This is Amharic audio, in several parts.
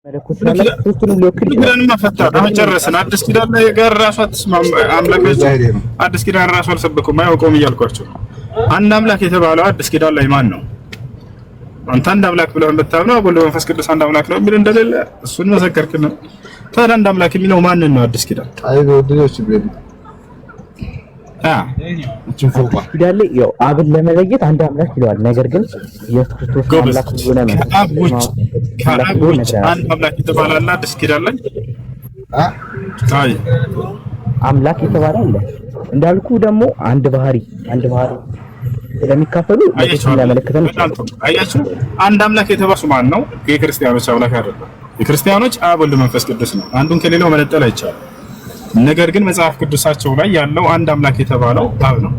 መለኮት ስላላቸው ሶስቱንም ሊወክል ይችላል። ኪዳንማ ፈታ። ነገር አሁን ግን ጨረስን። አዲስ ኪዳን ላይ ጋር ራሱ አትስማም። አምላካቸው አዲስ ኪዳን ራሱ አልሰበኩም አያውቀውም እያልኳቸው። አንድ አምላክ የተባለው አዲስ ኪዳን ላይ ማን ነው? አንተ አንድ አምላክ ብለህ የምታምነው አብ ወልድ መንፈስ ቅዱስ አንድ አምላክ ነው የሚል እንደሌለ እሱን መሰከርክልን። ታዲያ አንድ አምላክ የሚለው ማንን ነው? አዲስ ኪዳን አ አዲስ ኪዳን ላይ ያው አብን ለመለየት አንድ አምላክ ይለዋል። ነገር ግን ኢየሱስ ክርስቶስ ጎበዝ። አምላክ እንደሆነ መንፈስ ከአብ ቅዱስ ውጭ አምላክ ከአብ እንደሆነ ውጭ ነግረናል። አንድ አምላክ የተባለ አለ አዲስ ኪዳን ላይ? አይ አምላክ የተባለ አለ። እንዳልኩ ደግሞ አንድ ባህሪ ስለሚካፈሉ አያችሁ ለሶስቱም አይደል? ሊያመለክተን በጣም ይችላል። ጥሩ። አያችሁ፣ አንድ አምላክ የተባለው ማን ነው? የክርስቲያኖች አምላክ አይደለም። የክርስቲያኖች አብ ወልድ መንፈስ ቅዱስ ነው። አንዱን ከሌላው መነጠል አይቻልም። ነገር ግን መጽሐፍ ቅዱሳቸው ላይ ያለው አንድ አምላክ የተባለው አብ ነው።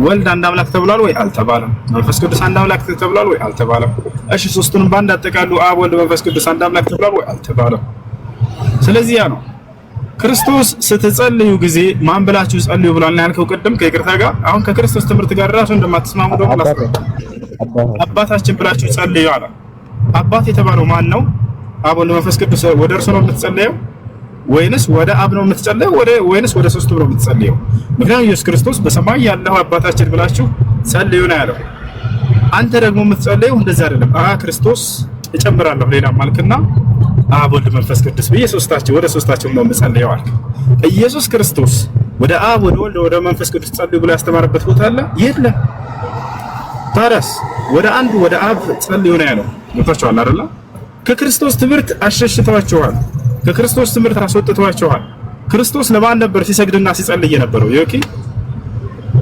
ወልድ አንድ አምላክ ተብሏል ወይ? አልተባለም። መንፈስ ቅዱስ አንድ አምላክ ተብሏል ወይ? አልተባለም። እሺ ሶስቱንም በአንድ አጠቃሉ አብ ወልድ መንፈስ ቅዱስ አንድ አምላክ ተብሏል ወይ? አልተባለም። ስለዚህ ያ ነው ክርስቶስ ስትጸልዩ ጊዜ ማን ብላችሁ ጸልዩ ብሏል ያልከው ቅድም ከይቅርታ ጋር አሁን ከክርስቶስ ትምህርት ጋር ራሱ እንደማትስማሙ ደግሞ ላስረዳ። አባታችን አባታችን ብላችሁ ጸልዩ አለ። አባት የተባለው ማን ነው? አብ ወልድ መንፈስ ቅዱስ ወደ እርሱ ነው የምትጸልየው ወይንስ ወደ አብ ነው የምትጸልየው? ወደ ወይንስ ወደ ሶስቱ ነው የምትጸልየው? ምክንያቱም ኢየሱስ ክርስቶስ በሰማይ ያለው አባታችን ብላችሁ ጸልዩ ነው ያለው። አንተ ደግሞ የምትጸልየው እንደዚህ አይደለም። አ ክርስቶስ እጨምራለሁ ሌላ ማልክና አብ ወልድ መንፈስ ቅዱስ ብዬ ሶስታቸው ወደ ሶስታቸው ነው የምጸልየው አልክ። ኢየሱስ ክርስቶስ ወደ አብ ወደ ወልድ ወደ መንፈስ ቅዱስ ጸልዩ ብሎ ያስተማረበት ቦታ አለ? የለም። ታዲያስ ወደ አንዱ ወደ አብ ጸልዩ ነው ያለው። ገብቷቸዋል አይደለ? ከክርስቶስ ትምህርት አሸሽተዋቸዋል። ከክርስቶስ ትምህርት አስወጥተዋቸዋል። ክርስቶስ ለማን ነበር ሲሰግድና ሲጸልይ የነበረው? ዮኪ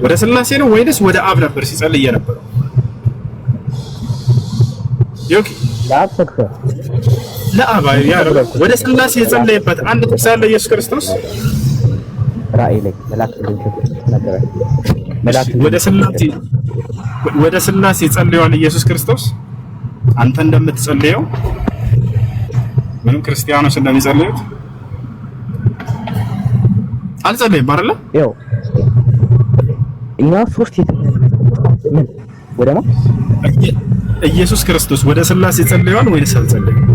ወደ ስላሴ ነው ወይንስ ወደ አብ ነበር ሲጸልይ የነበረው? ዮኪ ለአብ ሰግዷል። ለአብ ያለው ወደ ስላሴ የጸለየበት አንድ ጥቅስ አለ ኢየሱስ ክርስቶስ? ራእይ ላይ መልአክ ተናገረ። መልአክ ወደ ስላሴ ጸልየዋል ኢየሱስ ክርስቶስ። አንተ እንደምትጸልየው ምንም ክርስቲያኖች እንደሚጸልዩት አልጸለይም አይደለ? ያው እኛ ሶስት ምን ወደማ ኢየሱስ ክርስቶስ ወደ ስላሴ ጸልየዋል ወይንስ አልጸለየም?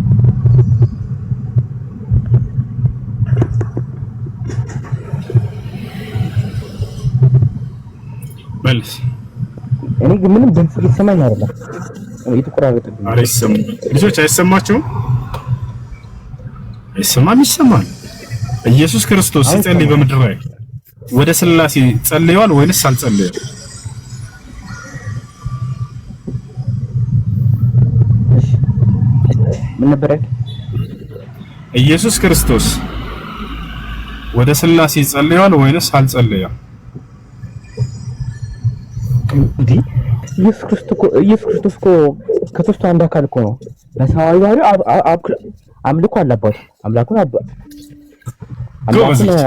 መልስ። እኔ ግን ምንም ድምጽ እየተሰማኝ አይደለም፣ እየተቆራረጠብኝ። ኧረ ይሰማል። ልጆች አይሰማችሁም? አይሰማም? ይሰማል። ኢየሱስ ክርስቶስ ሲጸልይ በምድር ላይ ወደ ስላሴ ጸልየዋል ወይንስ አልጸለየም? እሺ ምን ነበር ያልከኝ? ኢየሱስ ክርስቶስ ወደ ስላሴ ጸልየዋል ወይንስ አልጸለየም? እንዴ ኢየሱስ ክርስቶስ እኮ ከሶስቱ አንድ አካል እኮ ነው። በሰማያዊ ባህሪው አምልኮ አባቱ አምላኩን አምላኩን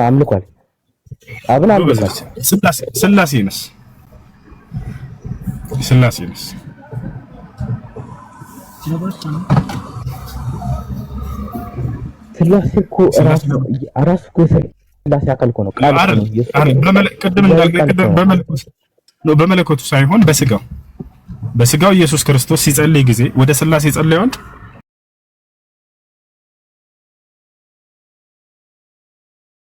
አምልኳል። አብን አምልኳል። ስላሴንስ ስላሴንስ ስላሴ እኮ ራሱ እኮ የስላሴ አካል እኮ ነው። ቃል እኮ ነው። ቅድም እንዳልከው በመለኮቱ ሳይሆን በስጋው ኢየሱስ ክርስቶስ ሲጸልይ ጊዜ ወደ ስላሴ ጸልየዋል።